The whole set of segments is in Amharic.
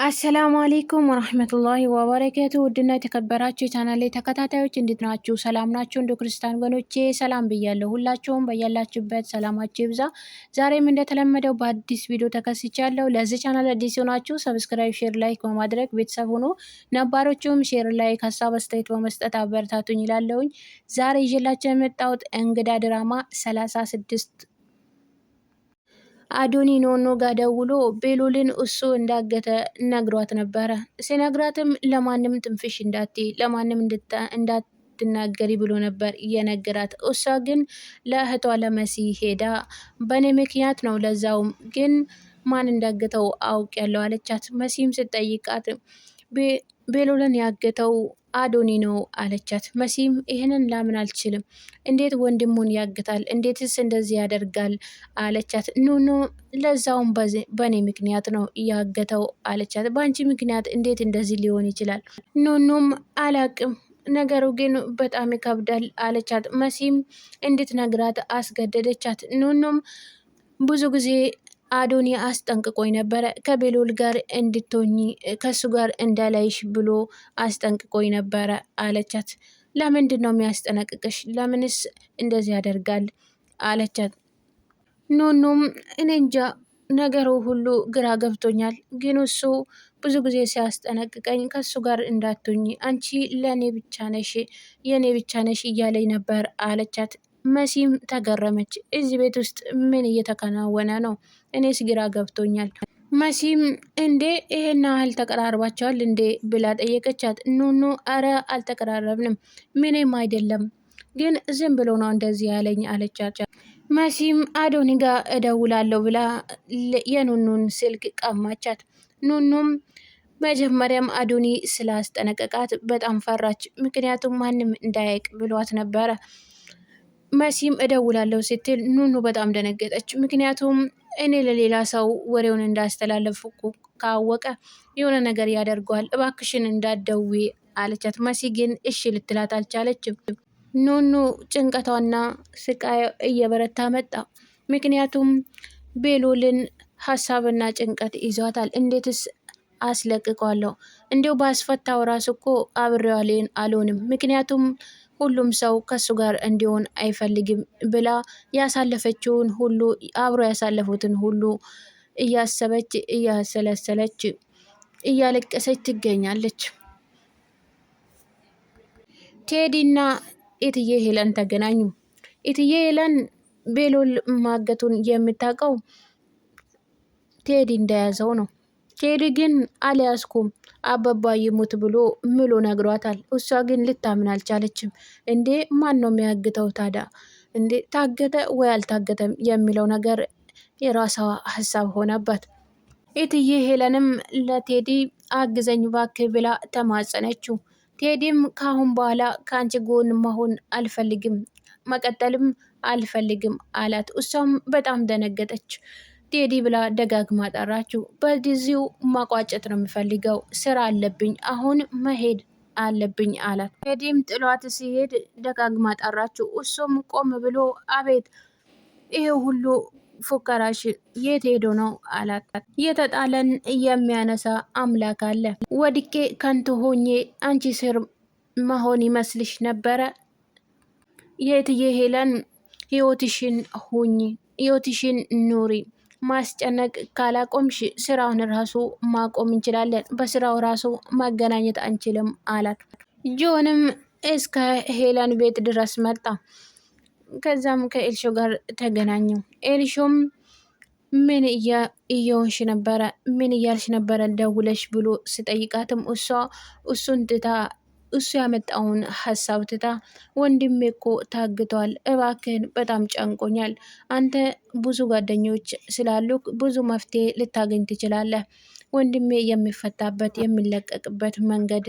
السلام عليكم ورحمة الله وبركاته። ውድና የተከበራችሁ የቻናሌ ተከታታዮች እንዴት ናችሁ? ሰላም ናችሁ? እንደ ክርስቲያን ወገኖቼ ሰላም ብያለሁ። ሁላችሁም በያላችሁበት ሰላማችሁ ይብዛ። ዛሬም እንደተለመደው በአዲስ ቪዲዮ ተከስቻለሁ። ለዚህ ቻናል አዲስ የሆናችሁ subscribe፣ share፣ like በማድረግ ቤተሰብ ሆኖ ነባሮቹም share፣ like፣ ሀሳብ አስተያየት በመስጠት አበረታቱኝ ይላለሁኝ። ዛሬ ይዤላችሁ የመጣሁት እንግዳ ድራማ 36 አዶኒ ኖኖ ጋር ደውሎ ቤሉልን እሱ እንዳገተ ነግሯት ነበረ። ሲነግራትም ለማንም ትንፍሽ እንዳትይ ለማንም እንዳትናገሪ ብሎ ነበር እየነገራት። እሷ ግን ለእህቷ ለመሲ ሄዳ በእኔ ምክንያት ነው ለዛውም ግን ማን እንዳገተው አውቅ ያለው አለቻት። መሲም ስትጠይቃት ቤሉልን ያገተው አዶኒ ነው አለቻት። መሲም ይህንን ላምን አልችልም፣ እንዴት ወንድሙን ያግታል? እንዴትስ እንደዚህ ያደርጋል? አለቻት። ኑኑ ለዛውም በእኔ ምክንያት ነው ያገተው አለቻት። በአንቺ ምክንያት እንዴት እንደዚህ ሊሆን ይችላል? ኑኑም አላቅም ነገሩ ግን በጣም ይከብዳል አለቻት። መሲም እንድትነግራት አስገደደቻት። ኑኑም ብዙ ጊዜ አዶኒ አስጠንቅቆኝ ነበረ ከቤሉል ጋር እንድትሆኚ ከእሱ ጋር እንዳላይሽ ብሎ አስጠንቅቆኝ ነበረ አለቻት። ለምንድን ነው የሚያስጠነቅቅሽ? ለምንስ እንደዚህ ያደርጋል? አለቻት። ኑኑም እኔ እንጃ ነገሩ ሁሉ ግራ ገብቶኛል፣ ግን እሱ ብዙ ጊዜ ሲያስጠነቅቀኝ ከእሱ ጋር እንዳትሆኚ አንቺ ለእኔ ብቻ ነሽ የእኔ ብቻ ነሽ እያለኝ ነበር አለቻት። መሲም ተገረመች። እዚህ ቤት ውስጥ ምን እየተከናወነ ነው? እኔስ ግራ ገብቶኛል። መሲም እንዴ ይሄን ያህል ተቀራርባቸዋል እንዴ ብላ ጠየቀቻት። ኑኑ አረ አልተቀራረብንም፣ ምንም አይደለም፣ ግን ዝም ብሎ ነው እንደዚህ ያለኝ አለቻት። መሲም አዶኒ ጋ እደውላለሁ ብላ የኑኑን ስልክ ቀማቻት። ኑኑም መጀመሪያም አዶኒ ስላስጠነቀቃት በጣም ፈራች። ምክንያቱም ማንም እንዳያውቅ ብሏት ነበረ። መሲም እደውላለሁ ስትል ኑኑ በጣም ደነገጠች። ምክንያቱም እኔ ለሌላ ሰው ወሬውን እንዳስተላለፍኩ ካወቀ የሆነ ነገር ያደርገዋል፣ እባክሽን እንዳትደውይ አለቻት። መሲ ግን እሺ ልትላት አልቻለችም። ኑኑ ጭንቀቷና ስቃይ እየበረታ መጣ። ምክንያቱም ቤሉልን ሀሳብና ጭንቀት ይዟታል። እንዴትስ አስለቅቀዋለሁ? እንዲሁ ባስፈታው ራሱ እኮ አብሬው አልሆንም። ምክንያቱም ሁሉም ሰው ከሱ ጋር እንዲሆን አይፈልግም ብላ ያሳለፈችውን ሁሉ አብሮ ያሳለፉትን ሁሉ እያሰበች እያሰለሰለች እያለቀሰች ትገኛለች። ቴዲና እትዬ ሄለን ተገናኙ። እትዬ ሄለን ቤሎል ማገቱን የምታውቀው ቴዲ እንደያዘው ነው። ቴዲ ግን አልያዝኩም አባባ ይሙት ብሎ ምሎ ነግሯታል። እሷ ግን ልታምን አልቻለችም። እንዴ ማን ነው የሚያግተው ታዲያ? እንዴ ታገተ ወይ አልታገተም የሚለው ነገር የራሷ ሀሳብ ሆነባት። እትዬ ሄለንም ለቴዲ አግዘኝ ባክህ ብላ ተማጸነችው። ቴዲም ካሁን በኋላ ከአንቺ ጎን መሆን አልፈልግም፣ መቀጠልም አልፈልግም አላት። እሷም በጣም ደነገጠች። ቴዲ ብላ ደጋግማ ጠራችው። በጊዜው ማቋጨት ነው የሚፈልገው፣ ስራ አለብኝ፣ አሁን መሄድ አለብኝ አላት። ቴዲም ጥሏት ሲሄድ ደጋግማ ጠራችው። እሱም ቆም ብሎ አቤት፣ ይሄ ሁሉ ፉከራሽ የት ሄዶ ነው አላት። የተጣለን የሚያነሳ አምላክ አለ። ወድቄ ከንቱ ሆኜ አንቺ ስር መሆን ይመስልሽ ነበረ? የትዬ ሄለን ህይወትሽን ሁኚ፣ ህይወትሽን ኑሪ ማስጨነቅ ካላቆምሽ ስራውን ራሱ ማቆም እንችላለን፣ በስራው ራሱ መገናኘት አንችልም አላት። ጆንም እስከ ሄለን ቤት ድረስ መጣ። ከዛም ከኤልሾ ጋር ተገናኙ። ኤልሾም ምን እየሆንሽ ነበረ? ምን እያልሽ ነበረ ደውለሽ ብሎ ስጠይቃትም እሷ እሱን ትታ እሱ ያመጣውን ሀሳብ ትታ ወንድሜ እኮ ታግቷል፣ እባክህን በጣም ጨንቆኛል። አንተ ብዙ ጓደኞች ስላሉ ብዙ መፍትሄ ልታገኝ ትችላለህ። ወንድሜ የሚፈታበት የሚለቀቅበት መንገድ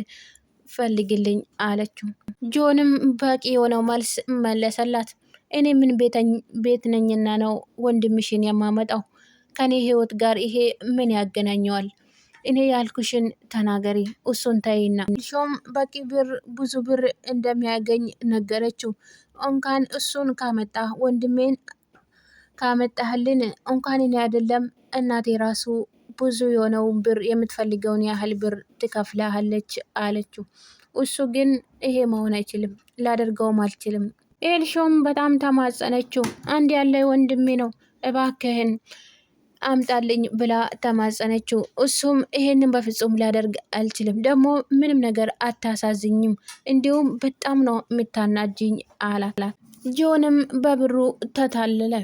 ፈልግልኝ አለችው። ጆንም በቂ የሆነው መልስ መለሰላት። እኔ ምን ቤት ነኝና ነው ወንድምሽን የማመጣው? ከኔ ህይወት ጋር ይሄ ምን ያገናኘዋል? እኔ ያልኩሽን ተናገሪ፣ እሱን ተይና። ሾም በቂ ብር ብዙ ብር እንደሚያገኝ ነገረችው። እንኳን እሱን ካመጣ ወንድሜን ካመጣህልን እንኳን እኔ አይደለም እናቴ ራሱ ብዙ የሆነውን ብር የምትፈልገውን ያህል ብር ትከፍልሃለች አለችው። እሱ ግን ይሄ መሆን አይችልም፣ ላደርገውም አልችልም። ኤልሾም በጣም ተማጸነችው። አንድ ያለ ወንድሜ ነው እባክህን አምጣልኝ ብላ ተማጸነችው። እሱም ይሄንን በፍጹም ላደርግ አልችልም፣ ደግሞ ምንም ነገር አታሳዝኝም፣ እንዲሁም በጣም ነው የምታናጅኝ አላት። ጆንም በብሩ ተታለለ።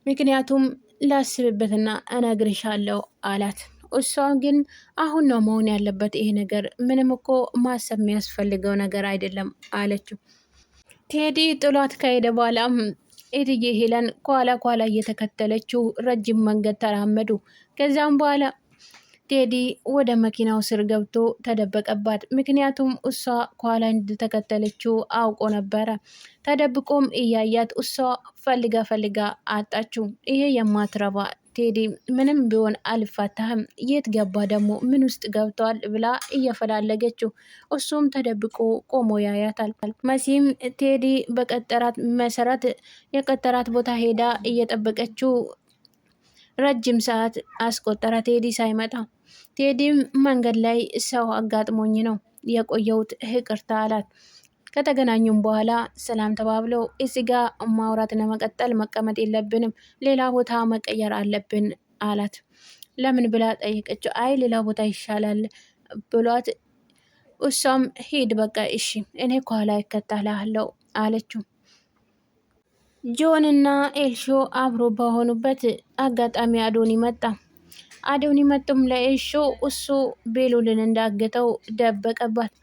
ምክንያቱም ላስብበትና እነግርሻለሁ አላት። እሷ ግን አሁን ነው መሆን ያለበት ይሄ ነገር፣ ምንም እኮ ማሰብ የሚያስፈልገው ነገር አይደለም አለችው። ቴዲ ጥሏት ከሄደ በኋላም እትዬ ሄለን ኋላ ኋላ እየተከተለችው ረጅም መንገድ ተራመዱ። ከዚያም በኋላ ቴዲ ወደ መኪናው ስር ገብቶ ተደበቀባት። ምክንያቱም እሷ ከኋላ እንደተከተለችው አውቆ ነበረ። ተደብቆም እያያት እሷ ፈልጋ ፈልጋ አጣችው። ይሄ የማትረባ ቴዲ ምንም ቢሆን አልፋታህም፣ የት ገባ ደግሞ ምን ውስጥ ገብቷል ብላ እየፈላለገችው፣ እሱም ተደብቆ ቆሞ ያያታል። መሲም ቴዲ በቀጠራት መሰረት የቀጠራት ቦታ ሄዳ እየጠበቀችው ረጅም ሰዓት አስቆጠረ ቴዲ ሳይመጣ። ቴዲም መንገድ ላይ ሰው አጋጥሞኝ ነው የቆየሁት ይቅርታ አላት። ከተገናኙም በኋላ ሰላም ተባብለው እዚህ ጋ ማውራትና መቀጠል መቀመጥ የለብንም ሌላ ቦታ መቀየር አለብን አላት። ለምን ብላ ጠየቀችው። አይ ሌላ ቦታ ይሻላል ብሏት እሷም ሂድ በቃ እሺ እኔ ከኋላ ይከተልሃለሁ አለችው። ጆን እና ኤልሾ አብሮ በሆኑበት አጋጣሚ አዶኒ መጣ። አዶኒ መጡም ለኤልሾ እሱ ቤሉልን እንዳገተው ደበቀባት።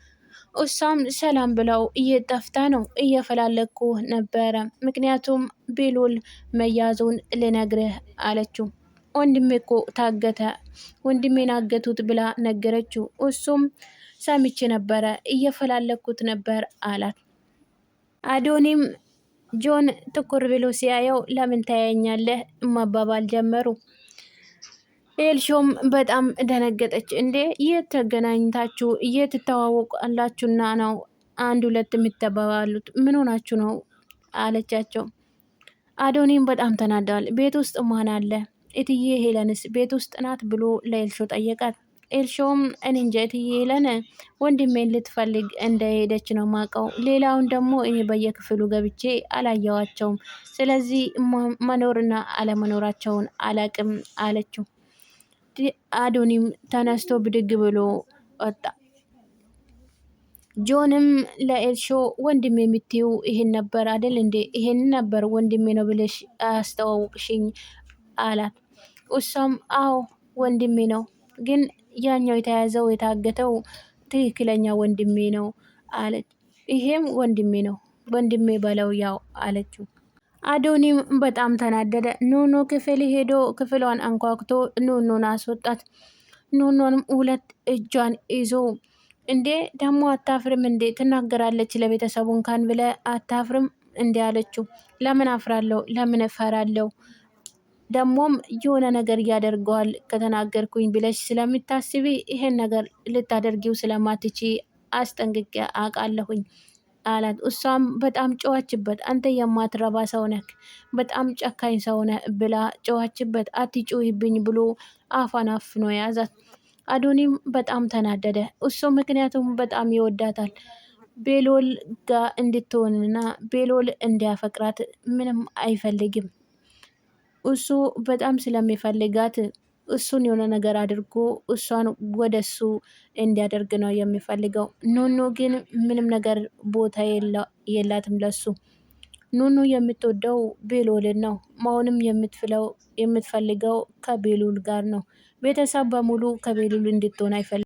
እሷም ሰላም ብለው እየጠፍታ ነው እየፈላለኩ ነበረ፣ ምክንያቱም ቤሉል መያዙን ልነግርህ አለችው። ወንድሜ እኮ ታገተ፣ ወንድሜን አገቱት ብላ ነገረችው። እሱም ሰምቼ ነበረ እየፈላለኩት ነበር አላት። አዶኒም ጆን ትኩር ብሎ ሲያየው ለምን ታያኛለህ መባባል ጀመሩ። ኤልሾም በጣም ደነገጠች። እንዴ የት ተገናኝታችሁ የት ትተዋወቃላችሁና ነው አንድ ሁለት የምትባባሉት? ምን ሆናችሁ ነው አለቻቸው። አዶኒም በጣም ተናደዋል። ቤት ውስጥ ማን አለ? እትዬ ሄለንስ ቤት ውስጥ ናት ብሎ ለኤልሾ ጠየቃት። ኤልሾም እኔ እንጃ እትዬ ሄለን ወንድሜን ልትፈልግ እንደሄደች ነው ማቀው። ሌላውን ደግሞ እኔ በየክፍሉ ገብቼ አላየዋቸውም። ስለዚህ መኖርና አለመኖራቸውን አላቅም አለችው። አዶኒም ተነስቶ ብድግ ብሎ ወጣ። ጆንም ለኤልሾ ወንድሜ የምትይው ይሄን ነበር አደል እንዴ? ይሄን ነበር ወንድሜ ነው ብለሽ አስተዋውቅሽኝ አላት። እሷም አዎ ወንድሜ ነው፣ ግን ያኛው የተያዘው የታገተው ትክክለኛ ወንድሜ ነው አለች። ይሄም ወንድሜ ነው ወንድሜ በለው ያው አለችው። አዶኒም በጣም ተናደደ። ኑኑ ክፍል ሄዶ ክፍሏን አንኳኩቶ ኑኑን አስወጣት። ኑኑንም ሁለት እጇን ይዞ እንዴ ደግሞ አታፍርም እንዴ ትናገራለች ለቤተሰቡ እንኳን ብለ አታፍርም እንዴ አለችው። ለምን አፍራለሁ? ለምን እፈራለሁ? ደግሞም የሆነ ነገር ያደርገዋል ከተናገርኩኝ ብለሽ ስለምታስቢ ይሄን ነገር ልታደርጊው ስለማትቺ አስጠንቅቄ አውቃለሁኝ አላት። እሷም በጣም ጨዋችበት። አንተ የማትረባ ሰው ነህ፣ በጣም ጨካኝ ሰው ነህ ብላ ጨዋችበት። አትጩሂብኝ ብሎ አፏን አፍኖ ያዛት። አዶኒም በጣም ተናደደ። እሱ ምክንያቱም በጣም ይወዳታል። ቤሎል ጋ እንድትሆንና ቤሎል እንዲያፈቅራት ምንም አይፈልግም። እሱ በጣም ስለሚፈልጋት እሱን የሆነ ነገር አድርጎ እሷን ወደ እሱ እንዲያደርግ ነው የሚፈልገው። ኑኑ ግን ምንም ነገር ቦታ የላትም ለሱ። ኑኑ የምትወደው ቤሎልን ነው። መሆንም የምትፈልገው ከቤሉል ጋር ነው። ቤተሰብ በሙሉ ከቤሉል እንድትሆን አይፈልግም።